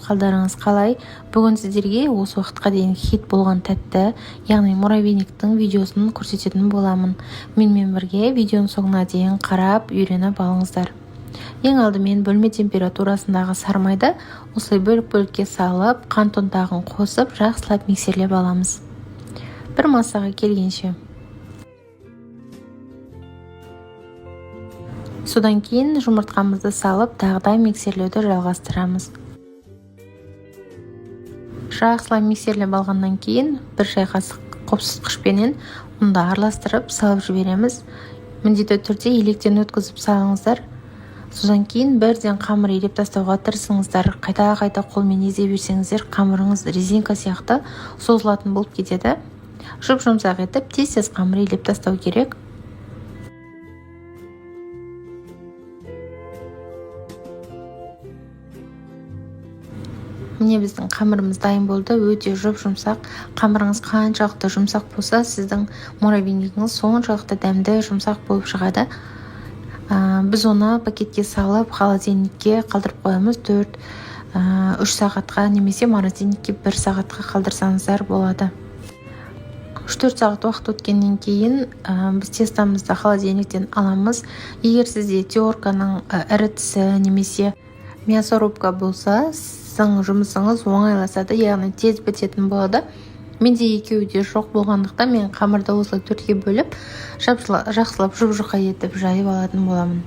Қалдарыңыз қалай? Бүгін сіздерге осы уақытқа дейін хит болған тәтті, яғни муравейниктің видеосын көрсететін боламын. Менімен бірге видеоның соңына дейін қарап, үйреніп алыңыздар. Ең алдымен бөлме температурасындағы сарымайды осылай бөлік-бөлікке салып, қант ұнтағын қосып, жақсылап миксерлеп аламыз бір массаға келгенше. Содан кейін жұмыртқамызды салып, тағы да миксерлеуді жалғастырамыз. Жақсылап миксерлеп алғаннан кейін бір шай қасық қопсытқышпенен ұнды араластырып салып жібереміз. Міндетті түрде електен өткізіп салыңыздар. Содан кейін бірден қамыр илеп тастауға тырысыңыздар. Қайта-қайта қолмен езе берсеңіздер, қамырыңыз резинка сияқты созылатын болып кетеді. Жұп-жұмсақ етіп тез-тез қамыр илеп тастау керек. Міне, біздің қамырымыз дайын болды, өте жұп-жұмсақ. Қамырыңыз қаншалықты жұмсақ болса, сіздің муравейнигіңіз соншалықты дәмді, жұмсақ болып шығады. Біз оны пакетке салып, холодильникке қалдырып қоямыз 4-3 сағатқа немесе морозильникке 1 сағатқа қалдырсаңыздар болады. 3-4 сағат уақыт өткеннен кейін біз тестомызды холодильниктен аламыз. Егер сізде терканың ірі тісі немесе мясорубка болса, сіздің жұмысыңыз оңайласады, яғни тез бітетін болады. Менде екеуі де жоқ болғандықтан, мен қамырды осылай төртке бөліп, жақсылап жұп-жұқа етіп жайып алатын боламын.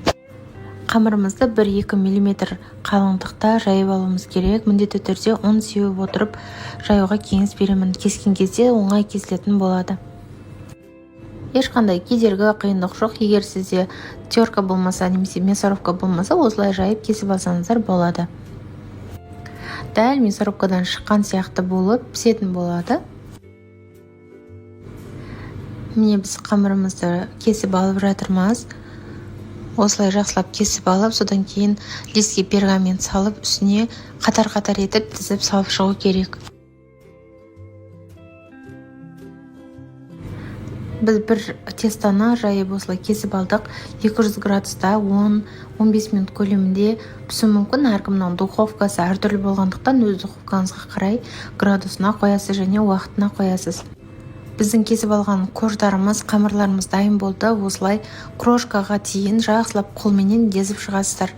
Қамырымызды 1-2 миллиметр қалыңдықта жайып алуымыз керек. Міндетті түрде ұн сеуіп отырып жаюға кеңес беремін. Кескен кезде оңай кесілетін болады. Ешқандай кедергі, қиындық жоқ. Егер сізде терка болмаса немесе мясорубка болмаса, осылай жайып кесіп алсаңыздар болады. Дәл мясорубкадан шыққан сияқты болып пісетін болады. Міне, біз қамырымызды кесіп алып жатырмыз. Осылай жақсылап кесіп алып, содан кейін листке пергамент салып, үстіне қатар-қатар етіп тізіп салып шығу керек. Біз бір тестоны жайып, осылай кесіп алдық. 200 градуста 10-15 минут көлемінде пісуі мүмкін. Әркімнің духовкасы әртүрлі болғандықтан, өз духовкаңызға қарай градусына қоясыз және уақытына қоясыз. Біздің кесіп алған корждарымыз, қамырларымыз дайын болды. Осылай крошкаға дейін жақсылап қолменен езіп шығасыздар.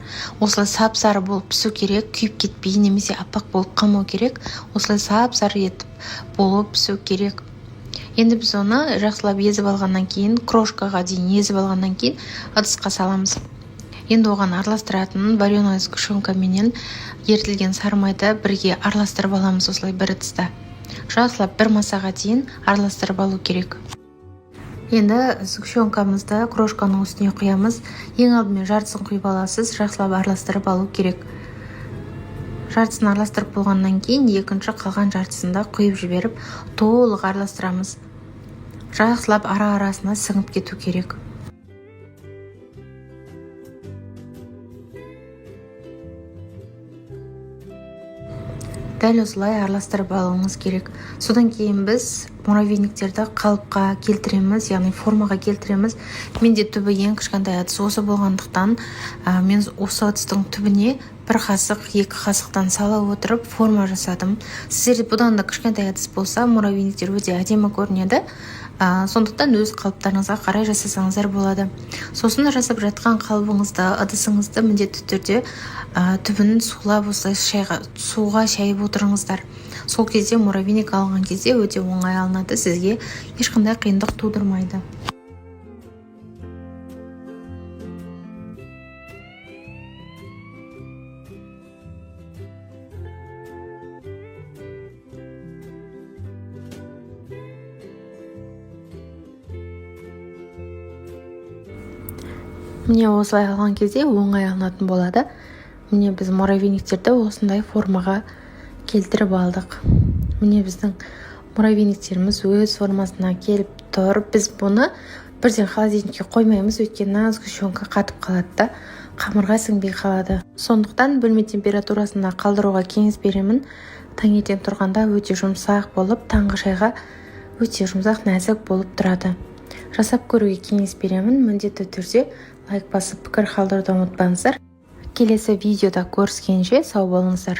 Осылай сап-сары болып пісу керек, күйіп кетпей немесе аппақ болып қалмау керек. Осылай сап-сары етіп болып пісу керек. Енді біз оны жақсылап езіп алғаннан кейін, крошкаға дейін езіп алғаннан кейін ыдысқа саламыз. Енді оған араластыратын вареная сгущенкаменен ерітілген сары майды бірге араластырып аламыз. Осылай бір ыдыста жақсылап бір масаға дейін араластырып алу керек. Енді сгущенкамызды крошканың үстіне құямыз. Ең алдымен жартысын құйып аласыз, жақсылап араластырып алу керек. Жартысын араластырып болғаннан кейін екінші қалған жартысын да құйып жіберіп, толық араластырамыз. Жақсылап ара-арасына сіңіп кету керек. Дәл осылай араластырып алуыңыз керек. Содан кейін біз муравейниктерді қалыпқа келтіреміз, яғни формаға келтіреміз. Менде түбі ең кішкентай ыдыс осы болғандықтан, мен осы ыдыстың түбіне бір қасық, екі қасықтан сала отырып форма жасадым. Сіздерде бұдан да кішкентай ыдыс болса, муравейниктер өте әдемі көрінеді. Сондықтан өз қалыптарыңызға қарай жасасаңыздар болады. Сосын жасап жатқан қалыбыңызды, ыдысыңызды міндетті түрде түбін сулап, осылай шайға, суға шайып отырыңыздар. Сол кезде муравейник алған кезде өте оңай алынады, сізге ешқандай қиындық тудырмайды. Міне, осылай алған кезде оңай алынатын болады. Міне, біз муравейниктерді осындай формаға келтіріп алдық. Міне, біздің муравейниктеріміз өз формасына келіп тұр. Біз бұны бірден холодильникке қоймаймыз, өйткені сгущенка қатып қалады да, қамырға сіңбей қалады. Сондықтан бөлме температурасында қалдыруға кеңес беремін. Таңертең тұрғанда өте жұмсақ болып, таңғы шайға өте жұмсақ, нәзік болып тұрады. Жасап көруге кеңес беремін. Міндетті түрде лайк басып, пікір қалдыруды ұмытпаңыздар. Келесі видеода көріскенше сау болыңыздар.